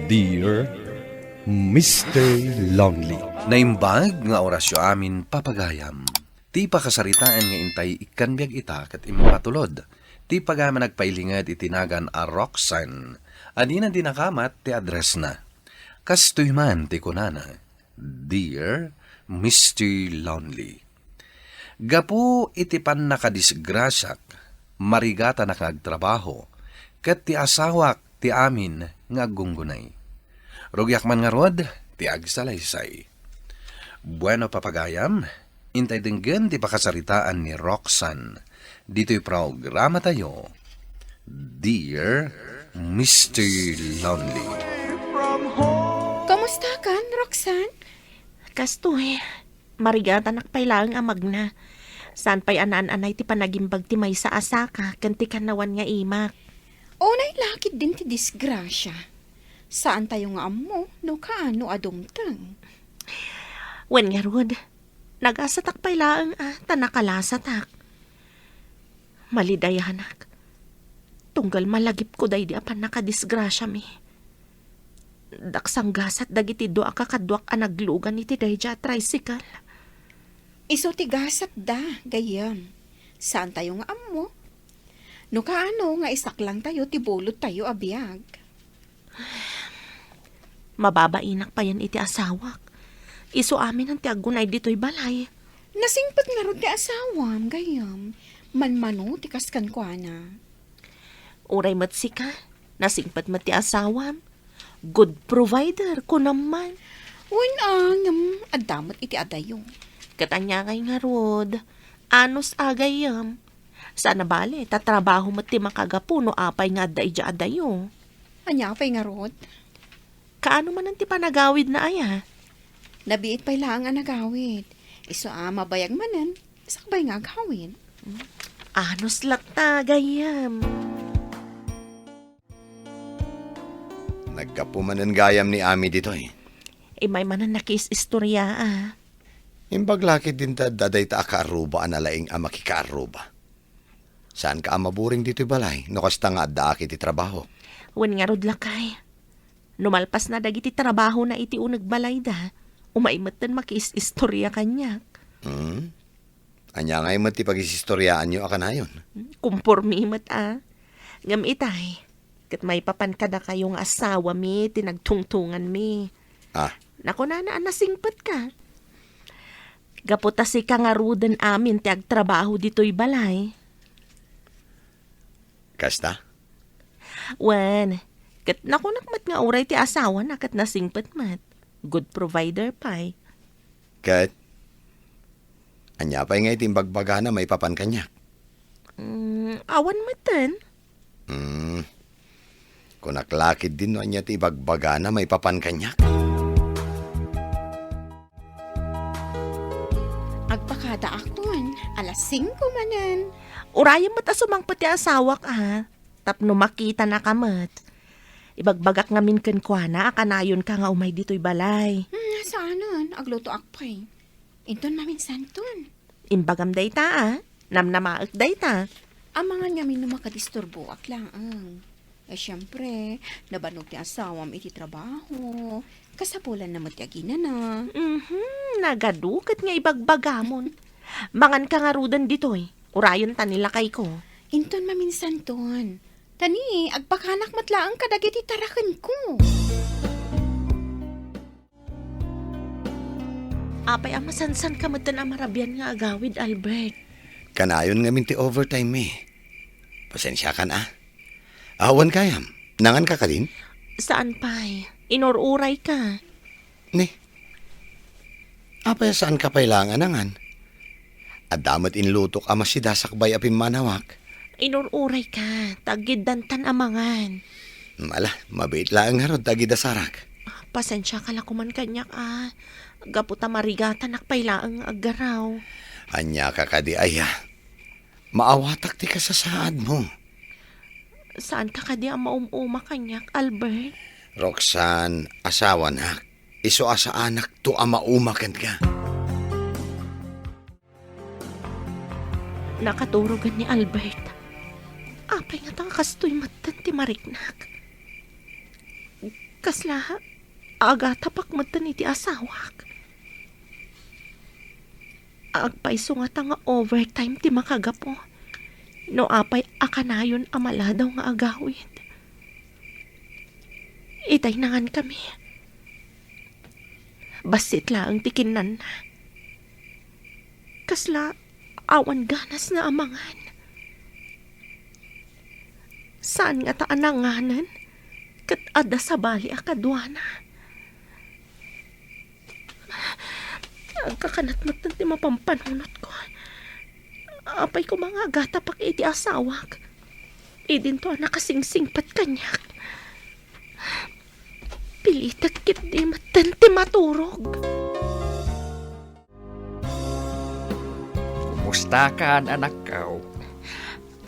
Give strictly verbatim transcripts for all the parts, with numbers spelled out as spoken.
Dear Mister Lonely. Naimbag nga orasyo amin, papagayam. Ti pakasaritaan nga intay ikkan biag ita ket impatulod ti pagayam a nagpailinged iti nagan a Roxanne a dina dinakamat ti addressna. Kastoy man ti kunana, "Dear Mister Lonely, gapu iti pannakadisgrasiak, marigatanak nga agtrabaho, ket ti asawak ti amin nga aggunggunay. Rugiak man ngarud ti agsalaysay." Bueno, papagayam, intay denggen ti pakasaritaan ni Roxanne ditoy programatayo, Dear Mister Lonely. Kumusta kan, Roxanne? Kastoy, marigatanak pay laeng a magna. Saan pay a naan-anay ti panagimbag ti maysa a saka ken ti kannawan nga imak. Unay lakid din ti disgrasya. Saan tayo nga ammo no kaano a dumteng. Wen ngarud, nagasatak pay laeng a ta nakalasatak. Malidayanak. Tunggal malagipko daydi a pannakadisgrasiami. Daksanggasat dagiti dua a kakaduak a naglugan iti daydiay a tricycle. Isu ti gasatda, gayyem. Saan tayo nga ammo? No kaano nga isaklang tayo ti bulod tayo a biag. Mababainak payen iti asawak. Isu amin ti aggunay ditoy balay. Nasingpet ngarud ti asawam, gayyem. Manmano ti kas kenkuana. Uray met sika, nasingpet met ti asawam. Good provider, kunam man. Wen a, ngem adda met iti adayo. Ket ania ngay ngarud? Anus a gayyem. Saan a bale, ta trabaho met ti makagapu no apay nga adda idiay adayo. Ania pay ngarud? Kaano manen ti panagawidna aya? Nabiit pay laeng a nagawid. Isu a mabayag manen, sakbay nga agawid. Anus latta, gayyem. Naggapu manen gayam ni Ami ditoy. Immay manen nakiis-istorya a. Imbag lakid din ta adda dayta a kaarruba a nalaing a makikaarruba. Saanka a maburing ditoy balay no kasta nga addaak iti trabaho? Wen ngarud, lakay. No malpasna dagiti trabahona iti uneg balayda, umay metten makiis-istorya kaniak. Hmm? Ania ngay met ti pagis-istoriaanyo a kanayon? Kumpormi met a. Ngem itay, ket maipapan kadakayo nga asawami ti nagtungtunganmi. Ah. Nakunana a nasingpetka. Gapu ta sika ngaruden amin ti agtrabaho ditoy balay. Kasta? Wen, ket nakunak met nga uray ti asawana ket nasingpet met. Good provider pay. Ket, ania pay nga iti imbagbagana maipapan kaniak? Mm, awan metten. Mm. Kunak lakid din no ania ti ibagbagana maipapan kaniak. Agpakadaakon, alas singko manen. Urayem met a sumangpet ti asawak a, tapno makitanaka met. Ibagbagak ngamin kenkuana a kanayonka nga umay ditoy balay. Hmm, saanen, aglutoak pay. Inton maminsanton. Imbagam dayta a, namnamaek dayta. Amangan ngamin no makadisturboak laeng. Eh, siempre, nabannog ti asawam iti trabaho. Kasapulanna met ti aginana. Mhm, nagadu ket nga ibagbagamon. Manganka ngaruden ditoy, urayen ta ni lakayko. Inton maminsanton. Ta ni, agpakanak met laeng kadagiti tarakenko. Apay a masansanka metten a marabian nga agawid, Albert? Kanayon ngamin ti overtime mi. Pasensiakan a. Awan gayam, nanganka kadin? Saan pay? Inur-urayka. Ni, apay a saanka pay laeng a nangan? Adda met inlutok a masida sakbay a pimmanawak. Inur-urayka, ta aggiddantan a mangan. Ala, mabiit laeng ngarud dagiti dasarak. Pasensiaka la koman kaniak a, gapu ta marigatanak pay laeng nga aggaraw. Aniaka kadi aya? Maawatak ti kasasaadmo. Saanka kadi a maum-uma kaniak, Albert? Roxanne, asawanak. Isu a saanakto a mauma kenka. Nakaturogen ni Albert. Apay ngata nga kastoy metten ti mariknak? Kasla agatapak metten iti asawak. Agpayso ngata nga overtime ti makagapu no apay a kanayon a maladaw nga agawid. Itay nangankami. Bassit laeng ti kinnanna. Kasla awan ganasna a mangan. Saan ngata a nanganen ket adda sabali a kaduana. Agkakanat metten ti mapampanunotko. Apay koma nga agatapak iti asawak. Idinto a nakasingsingpet kaniak. Pilitek ketdi metten ti maturog. Kumustakan, anakko?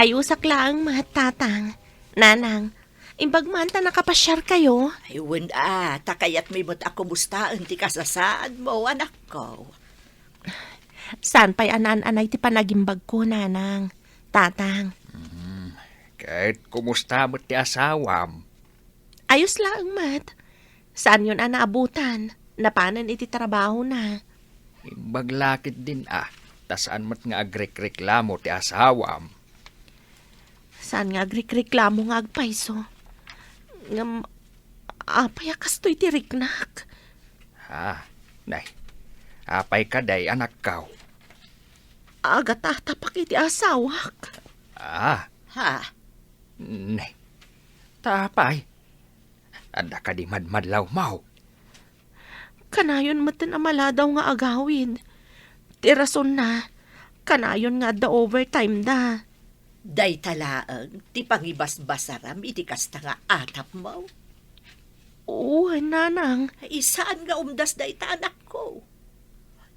Ayusak laeng met, Tatang. Nanang, imbag man ta nakapasiarkayo? Ay, wen a, ta kayatmi met a kumustaen ti kasasaadmo, anakko. Saan pay a naan-anay ti panagimbagko, Nanang, Tatang. Mm, ket kumusta met ti asawam? Ayos laeng met. Saanyon a naabutan. Napanen iti trabahona. Imbag la ketdin a, ta saan met nga agrekreklamo ti asawam. Saan nga agrekreklamo nga agpayso. Ngem, apay a kastoy ti riknak? Ha? Nay, apay kadi, anakko? Agatatak iti asawak. Ah. Ha? Nay, ta apay? Adda kadi madmadlawmo? Kanayon metten a maladaw nga agawid. Ti rasonna, kanayon nga adda overtime da. Dayta laeng ti pangibasbasaram iti kasta nga atapmo? Wen, Nanang. Ay, saan nga umdas dayta, anakko?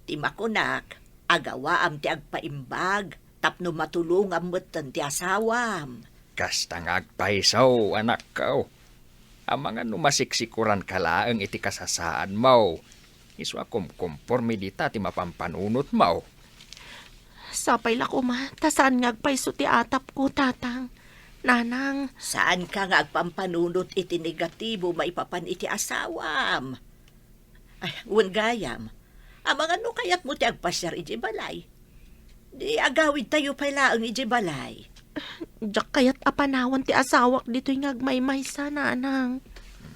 Ti makunak, agawaam ti agpaimbag tapno matulongam metten ti asawam. Kasta nga agpayso, anakko. Amangan no masiksikuranka laeng iti kasasaadmo, isu a kumkomporme dita ti mapampanunotmo. Sapay la koma ta saan nga agpayso ti atapko, Tatang, Nanang. Saanka nga agpampanunot iti negatibo maipapan iti asawam. Ay, wen gayam, amangan no kayatmo ti agpasiar idiay balay. Di agawidtayo pay laeng idiay balay. Diak kayat a panawan ti asawak ditoy nga agmaymaysa, Nanang.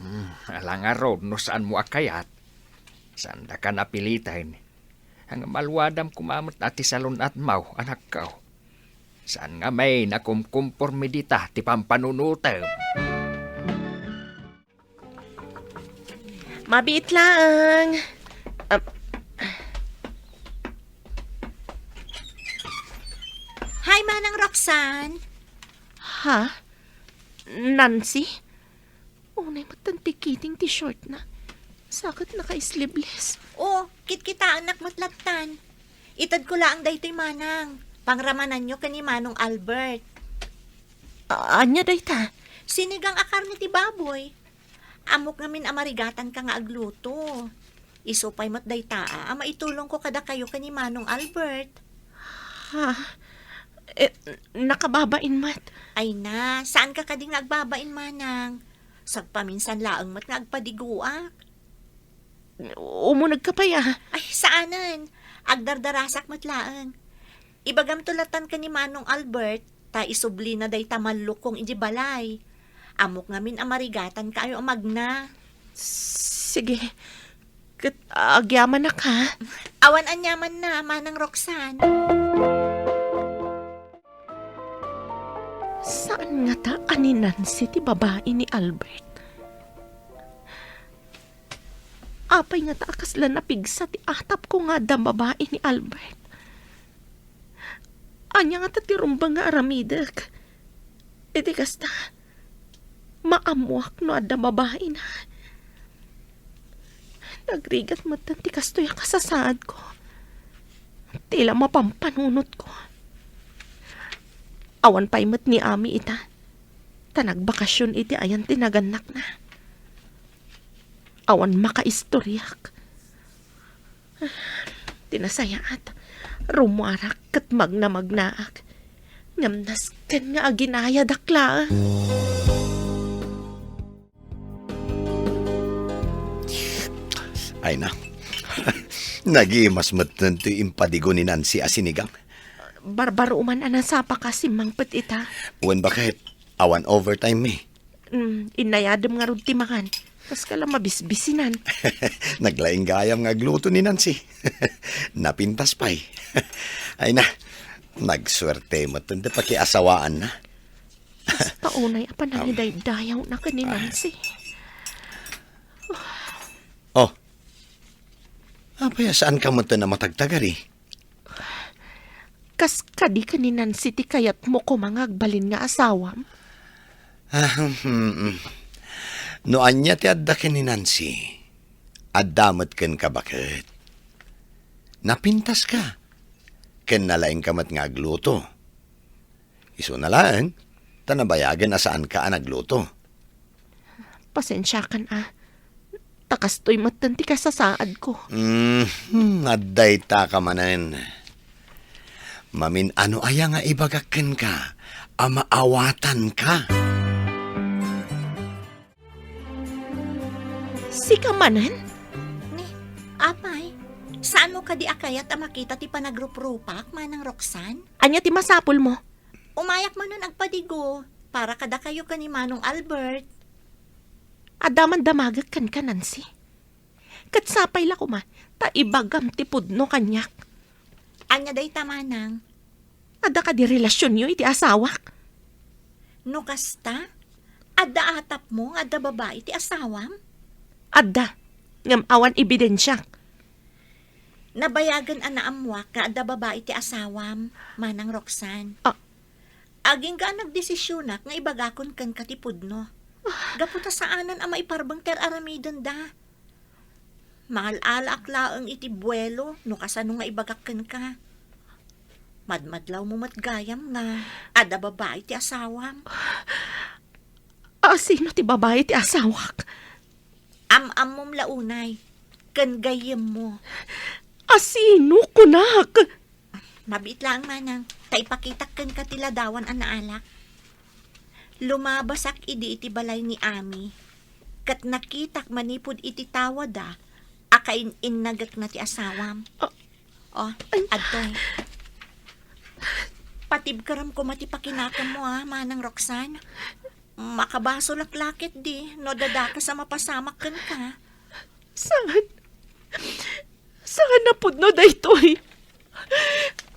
Hmm, ala ngarud no saanmo a kayat. Saandakan a piliten. Ngem aluadam koma met a ti salun-atmo, anakko. Saan ngamin a kumkomporme dita ti pampanunotem. Mabiit laeng. Ah. Hi, Manang Roxanne. Ha? Nancy? Unay met ti kiting ti short na. Sa ket naka-sleeveless. Oh, kitkitaennak met lattan. Itedko laeng daytoy, Manang. Pangramananyo ken ni Manong Albert. A-, ania dayta? Sinigang a karne ti baboy. Ammok ngamin a marigatanka nga agluto. Isu pay met dayta a maitulongko kadakayo ken ni Manong Albert. Ha? Eh, nakababain met. Ay na, saanka kadi nga agbabain, Manang? Sagpaminsan laeng met nga agpadiguak. Umunegka pay, a. Ay, saanen. Agdardarasak met laeng. Ibagamto lattan ken ni Manong Albert, ta isublina dayta mallukong idiay balay. Ammok ngamin a marigatanka a magna. Sige. Ket agyamanak, ha? Awan aniamanna, Manang Roxanne. Saan ngata a ni Nancy ti babai ni Albert? Apay ngata a kasla napigsa ti atapko nga adda babai ni Albert? Ania ngata ti rumbeng nga aramidek? Iti kasta, maammoak no adda babaina. Nagrigat met ti kastoy a kasasaadko. Ti la mapampanunotko. Awan pay met ni Ami ita. Ta nagbakasyon iti ayan ti nagannakna. Awan makaistoriak. Ti nasayaat, rummuarak ket magnamagnaak. Ngem nasken nga aginayadak laeng. Ay na. Nagimas metten ti impadigo ni Nancy a sinigang. Barbaro man a nasapa ka, simmangpet ita. Wen baket, awan overtime mi. Mm, inayadem ngarud ti mangan. Kas ka la mabisbisinan. Naglaing gayam nga agluto ni Nancy. Napintas pay. Ay na, nagsuerte metten ti pakiasawaanna. Kasta unay a panangidaydayawna ken ni Nancy. Oh, apay a saan ka metten a matagtagari? Kas kadi ken ni Nancy ti kayatmo koma nga agbalin nga asawam? Ah, hmm, hmm. No ania ti adda ken ni Nancy, adda met kenka baket. Napintas ka, ken nalaing ka met nga agluto. Isuna laeng, ta nabayagen a saan ka a nagluto. Pasensiakan a. Ta kastoy metten ti kasasaadko. Mhm, adda ita ka manen. Mamin-ano aya nga ibagak kenka a maawatan ka? Sika manen? Ni, apay, saanmo kadi a kayat a makita ti panagruprupak, Manang Roxanne? Ania ti masapulmo? Umayak manen agpadigo para kadakayo ken ni Manong Albert. Adda man damagek kenka, Nancy. Ket sapay la koma ta ibagam ti pudno kaniak. Ania dayta, Manang? Adda kadi relasionyo iti asawak? No kasta, adda atapmo nga adda babai ti asawam? Adda, ngem awan ebidensiak. Nabayagen a naammoak nga adda babai ti asawam, Manang Roxanne. Ah. Agingga a nagdesisionak nga ibagakon kenka ti pudno. Ah. Gapu ta saanen a maiparbeng ti ar-aramidenda. Mangal-alaak laeng iti buelo no kasano nga ibagak kenka. Madmadlawmo met gayam nga adda babai ti asawam. A sino ti babai ti asawak? Am-ammom la unay, ken gayyemmo. A sino, kunak? Mabiit laeng, Manang, ta ipakitak kenka ti ladawan a naalak. Lumabasak idi iti balay ni Ami, ket nakitak manipud iti tawada a kain-innagekna ti asawam. Ah. Oh, ay. Adtoy. Patibkerem koma ti pakinakammo, a, Manang Roxanne. Makabasolak la ketdi no adda dakes a mapasamak kenka. Saan? Saan a pudno daytoy?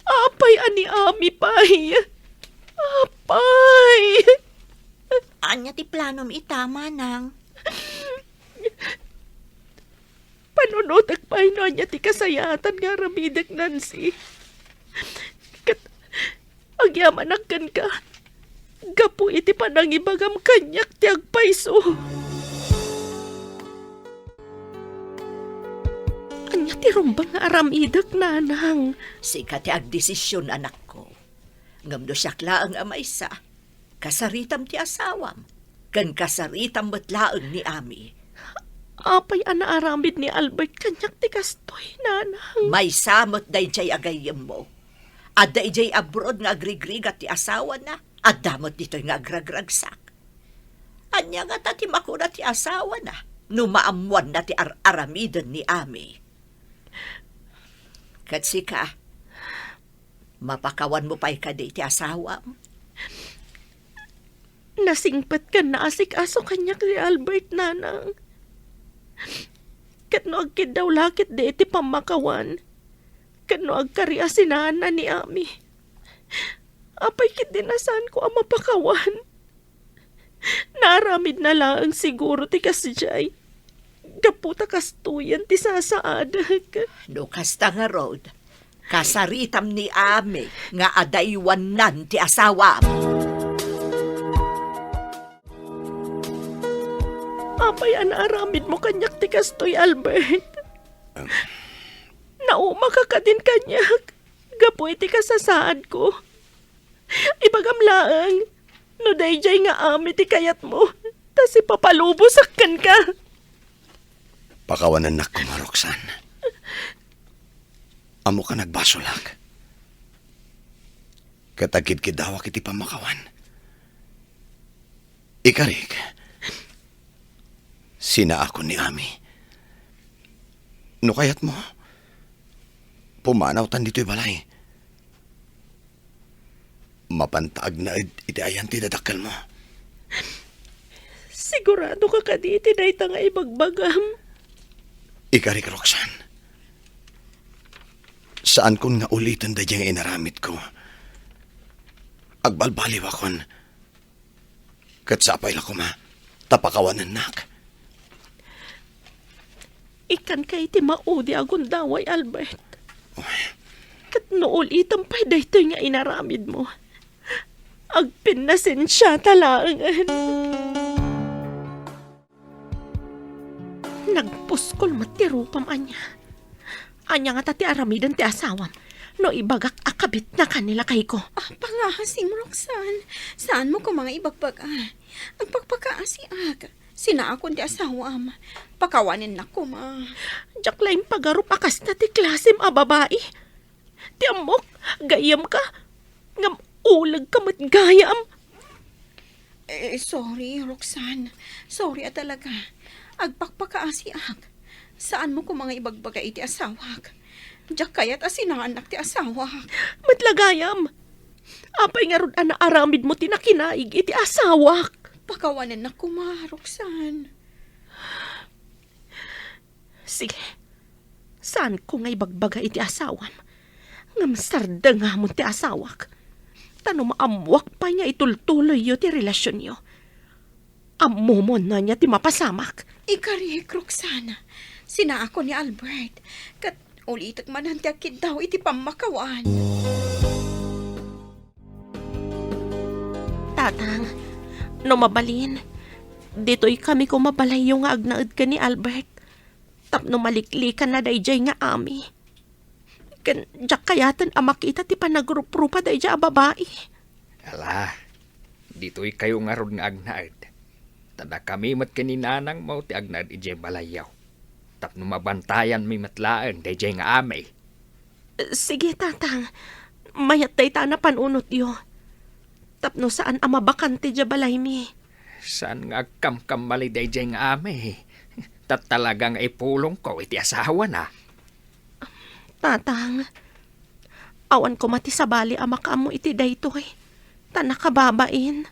Apay a ni Ami pay? Apay! Ania ti planom ita, Manang? Panunotek pay no ania ti kasayaatan nga aramidek, Nancy. Ket agyamanak kenka gapu iti panangibagam kaniak ti agpayso. Ania ti rumbeng nga aramidek, nanang? Sika ti agdesision, anakko. Ngem no siak laeng a maysa, kasaritam ti asawam, ken kasaritam met laeng ni Ami. Apay a naaramid ni Albert kaniak ti kastoy, nanang? Maysa met daydiay a gayyemmo. Adda idiay abroad nga agrigrigat ti asawana, adda met ditoy nga agragragsak. Ania ngata ti makuna ti asawana no maammoanna ti ar-aramiden ni Ami? Ket sika, mapakawanmo pay kadi ti asawam? Nasingpet ken naasikaso kaniak ni Albert, nanang. Ket no agkiddaw la ketdi iti pammakawan, ken no agkari a sinaanna ni Ami, apay ketdi a saanko a mapakawan? Naaramidna laeng siguro ti kasdiay. Gapu ta kastoyen ti sasaadek. No kasta ngarud, kasaritam ni Ami nga adaywannan ti asawam. Apay a naaramidmo kaniak ti kastoy, Albert? Naumaka kadin kaniak gapu iti kasasaadko. Ibagam laeng, no daydiay nga Ami ti kayatmo, ta sipapalubosak kenka. Pakawanennak koma, Roxanne. Ammok a nagbasolak. Ket agkidkiddawak iti pammakawan. Ikarik, sinaakon ni Ami. No kayatmo, pumanawtan ditoy balay. Mapanta agnaed iti ayan ti dadakkelmo. Sigurado ka kadi iti dayta nga ibagbagam? Ikarik, Roxanne. Saankon nga uliten daydiay nga inaramidko. Agbalbaliwakon. Ket sapay la koma, ta pakawanennak. Ikkanka iti maudi a gundaway, Albert. Oy. Ket no ulitem pay daytoy nga inaramidmo, agpinnasensiata laengen. Nagpuskol met ti rupam, ania? Ania ngata ti aramiden ti asawam no ibagak a kabitnaka ni lakayko? Ah, pangaasim, Roxanne. Saanmo koma nga ibagbaga. Agpakpakaasiak. Sinaakon ti asawam. Pakawanennak koma. Diak la impagarup a kasta ti klasem a babai. Ti ammok, gayyemka. Ngem ulegka met gayam. Eh, sorry, Roxanne. Sorry a talaga. Agpakpakaasiak. Saanmo koma nga ibagbaga iti asawak. Diak kayat a sinaannak ti asawak. Met la gayam. Apay ngarud a naaramidmo ti nakinaig iti asawak? Pakawanennak koma, Roxanne. Sige. Saanko nga ibagbaga iti asawam. Ngem sardengamon ti asawak. Ta no maammoak pay nga itultuloyyo ti relasionyo, ammomon ania ti mapasamak. Ikarik, Roxanne. Sinaakon ni Albert. Ket ulitek manen ti agkiddaw iti pammakawan. Tatang, no mabalin, ditoy kami koma balayyo nga agnaed ken ni Albert. Tapno maliklikanna daydiay nga ami. Ken diak kayaten a makita ti panagruprupa daydiay a babai. Ala, ditoykayo ngarud nga agnaed. Ta dakami met ken ni nanangmo ti agnaed idiay balayyo. Tapno mabantayanmi met laeng daydiay nga ami. Sige, Tatang. Mayat dayta a napanunotyo. Tapno saan a mabakante diay balaymi. Saan nga agkamkamali daydiay nga ami? Ta talaga nga ipulongko iti asawana. Tatang, awan koma ti sabali a makaammo iti daytoy, ta nakababain.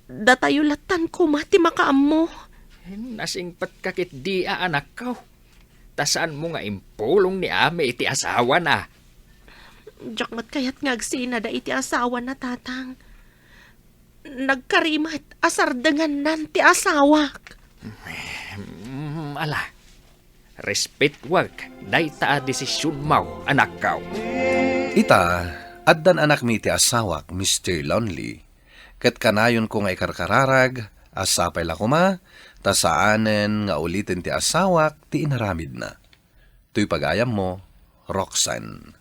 Datayo lattan koma ti makaammo. Nasingpetka ketdi a anakko. Ta saanmo nga impulong ni ami iti asawana? Diak met kayat nga agsinada iti asawana, Tatang. Nagkarimet a sardengannan ti asawak. Mm, ala, respetuek dayta a desisionmo, anakko. Ita, addan anakmi ti asawak, Mister Lonely, ket kanayonko nga ikarkararag a sapay la koma ta saanen nga uliten ti asawak ti inaramidna. Toy pagayammo, Roxanne.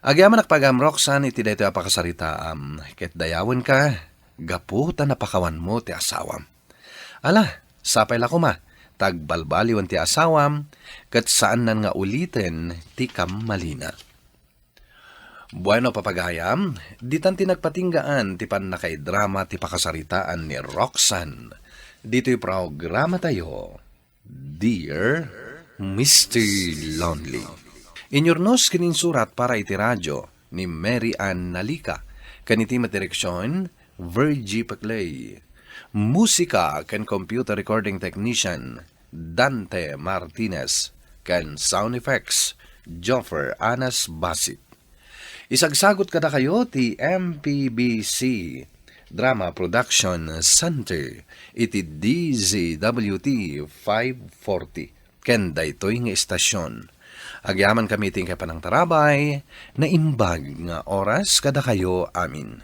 Agyamanak pagayam, Roxanne, iti daytoy a pakasaritaam, ket dayawenka gapu ta napakawanmo ti asawam. Ala, sapay la koma ta agbalbaliwen ti asawam, ket saannan nga uliten ti kammalina. Bueno, papagayam, ditan ti nagpatinggaan ti pannakaidrama ti pakasaritaan ni Roxanne ditoy programatayo, Dear Mister Lonely. Inyurnos ken insurat para iti radio ni Mary Ann Nalica, ken iti met direksion, Virgie Peclay. Musika ken computer recording technician, Dante Martinez, ken sound effects, Joffer Anas Basit. Isagsagut kadakayo ti M P B C Drama Production Center iti D Z W T five forty ken daytoy nga istasion. Agyamankami iti inkay panangtarabay, naimbag nga oras kadakayo amin.